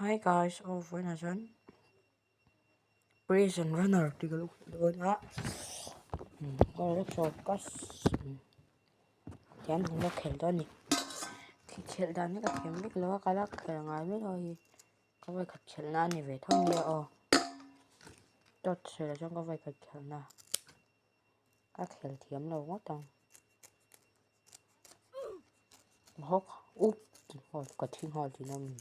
Hi guys, aw vawiinah chuan Prison Runner tih ka lo hmu dawn a, ka focus tihian kan lo khel dawn a ni. Khelh dan hi ka thiam vek lo a, ka la khel ngai mai lo a hei ka vawikhat khelhna a ni ve tho ania aw. Dawt sawi lah chuan ka vawikhat khelhna ka khel thiam lo ngawt ang. Hawk up ka thi nghal tihna a ni.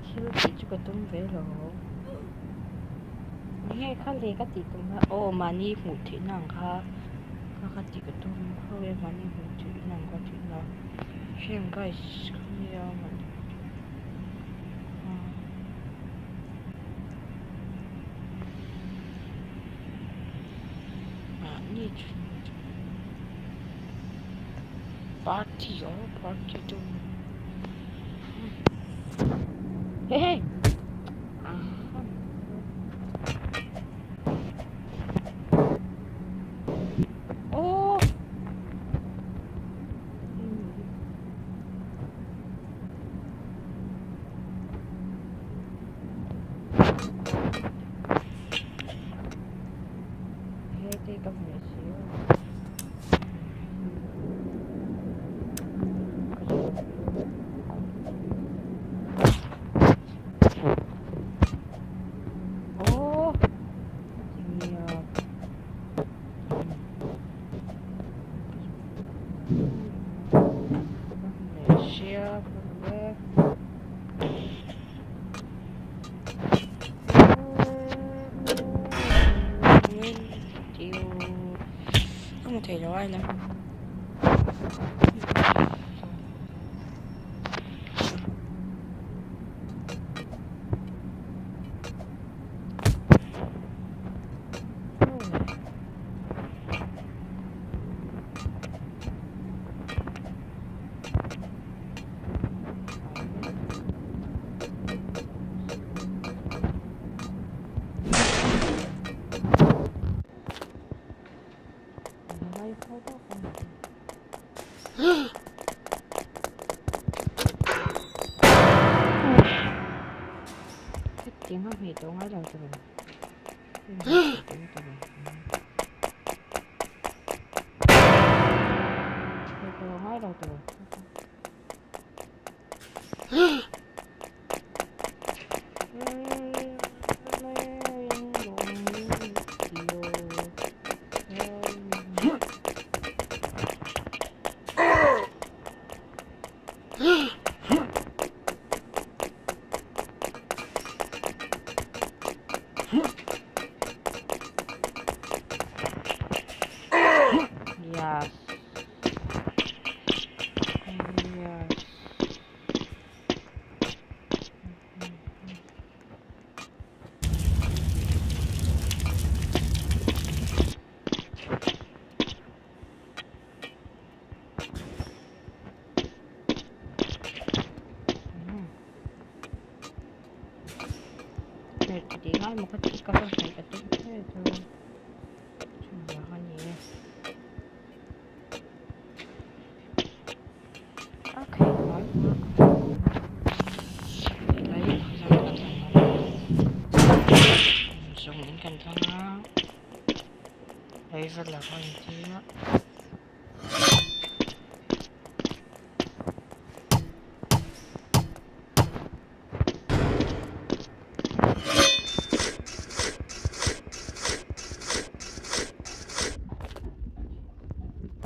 Thil tih chu ka tum ve lo. Enge kha le ka tih tum kha aw mahni hmuh theih na ang kha kha ka tih ka tum khaw e mahni hmuh theih na ang kha tih na heng guys khawnge a mahni hmuh theih mahni party aw party tum hey hey oh He te ka hmu leh si a. Oh! Ka hmu thei lo a ila. Tiếng không hề tố ngay đầu cho mình. Ngay đầu từ. Yes. Yes.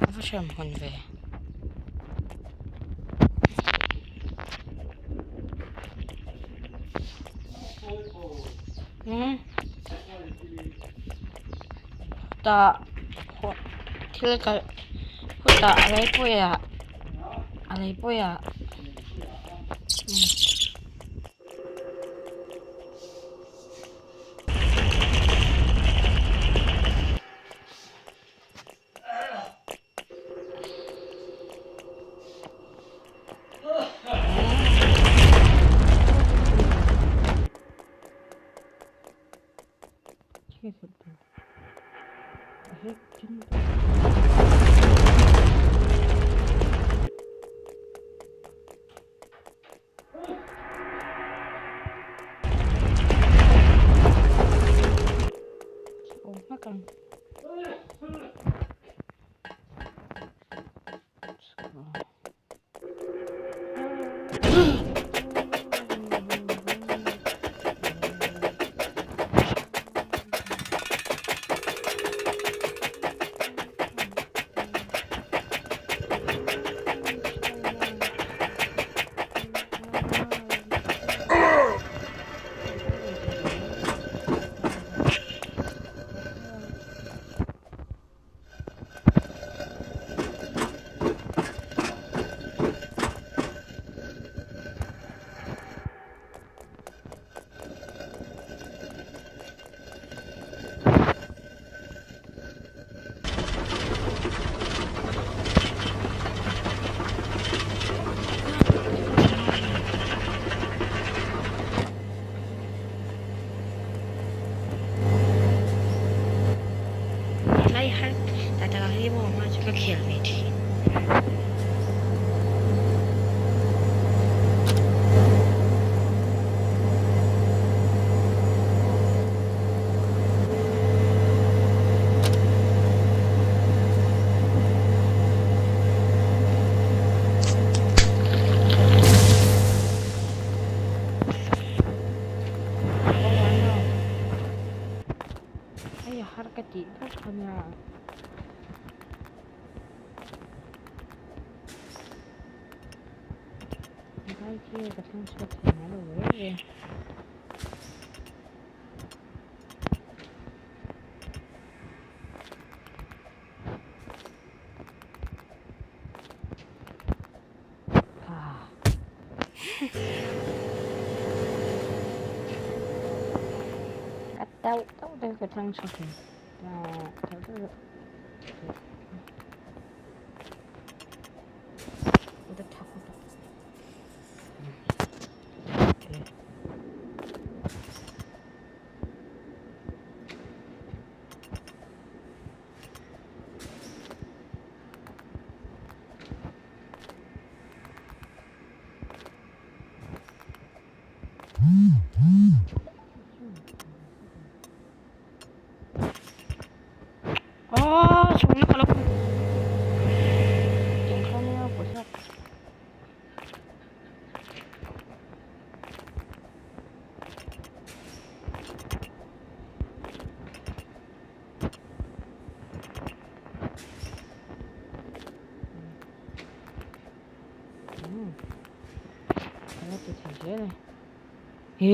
A va hriam hawn ve. Hmm. Tah thil ka khutah a lei puiah a lei puiah. Tlai har ta tak hi maw hma chu ka khel ve thin. Hei a har ka tih ber kha nia. Helai khi ka thleng chhuak thei mai lo reng reng. Ka tauh tauh te ka thlang chho thei tauh tauh Ka la ti thei zel a ni. He.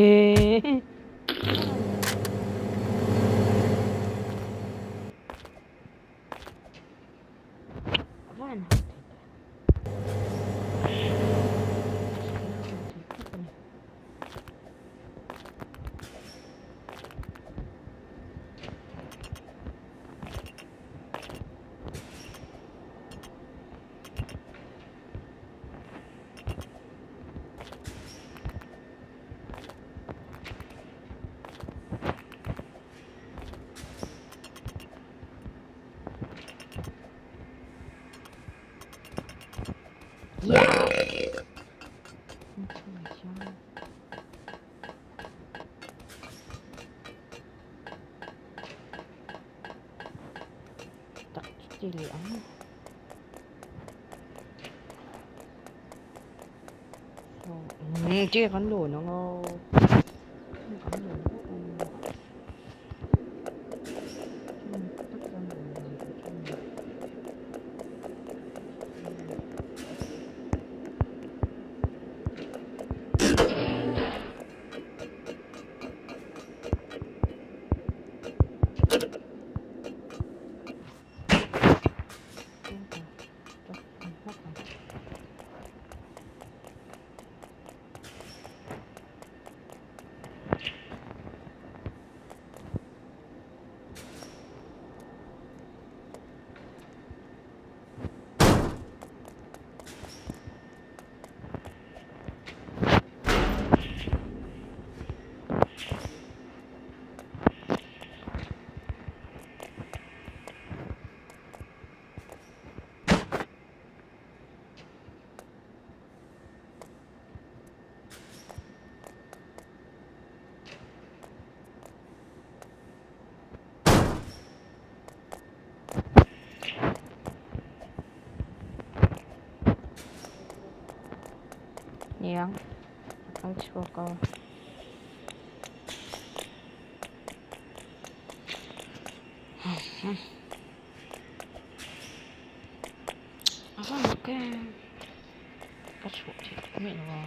Van ho thei ta. Yeah. Tak ti leh ang. Che kan lawn ang aw. Kan lawn Niang a kal chhuak a. A va mak em ka chhuah theih tawh miah lo a.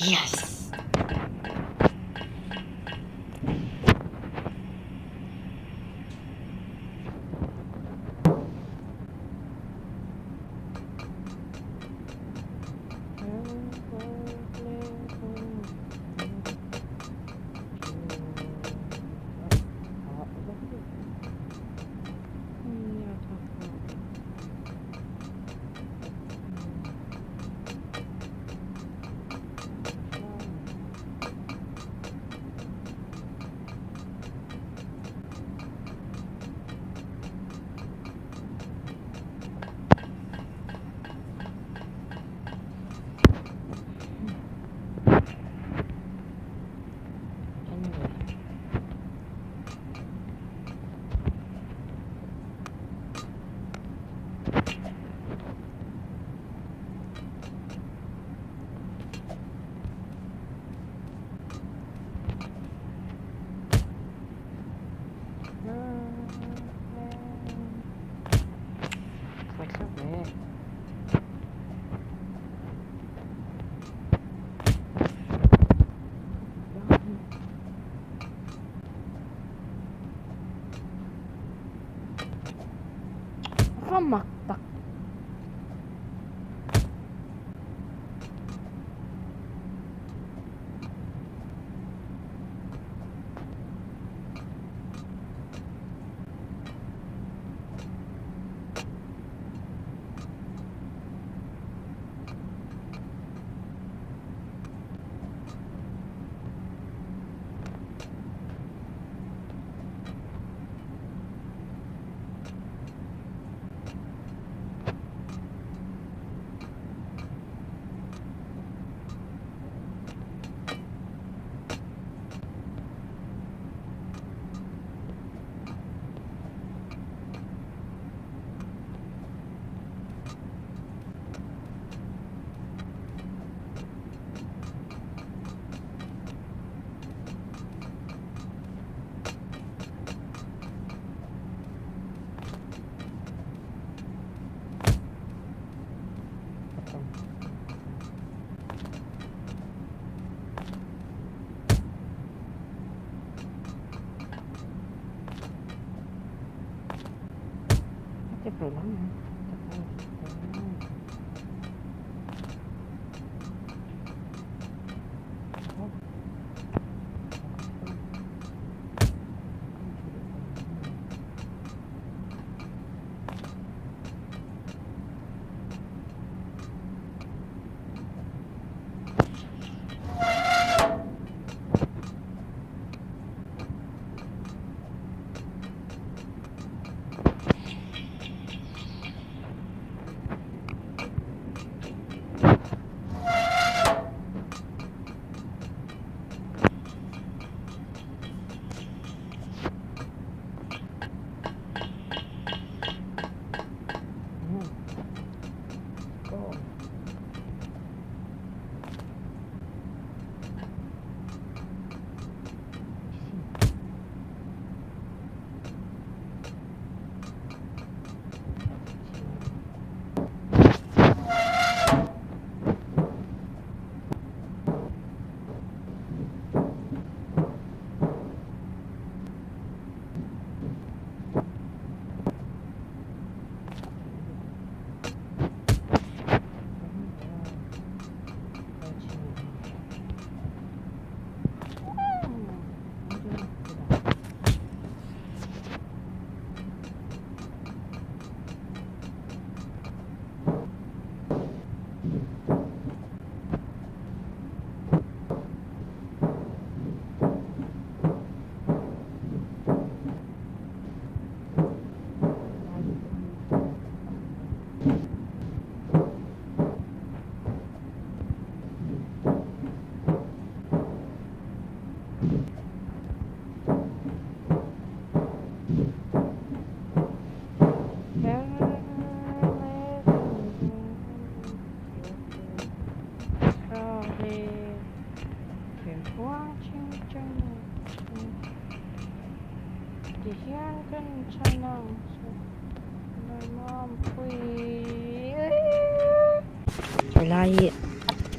Yes! Helai hi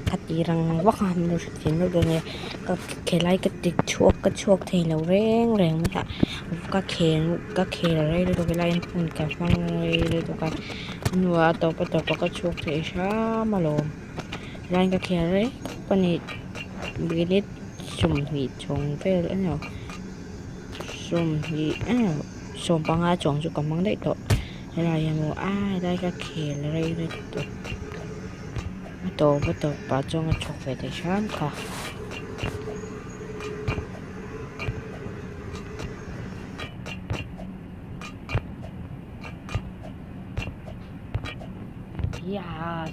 ka ti rang vak a min lo hrethiam deuh dawn nia ka helai ka ti chhuak ka chhuak thei lo reng reng mai a ka khel ka khel rei lutuk helai hian phone ka hmang rei lutuk a hnuah a tawp a tawp ah ka chhuak thei hram alawm helai hian ka khel rei khawp a ni minute 20 chhawng vel a ni lo 20 a ni lo 15 chuang chu ka hmang daih tawh. Helai hian maw a helai ka khel rei lutuk a tawp a tawp pah chuan ka chhawk ve thei hram kha. Yes.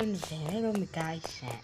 ni ve mai lo mi guys eh.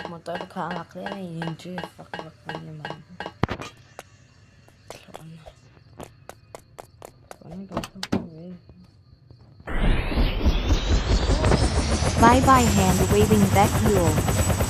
Motor kha a ngak hle a in drift vak vak a ni mai Bye bye hand waving back yule.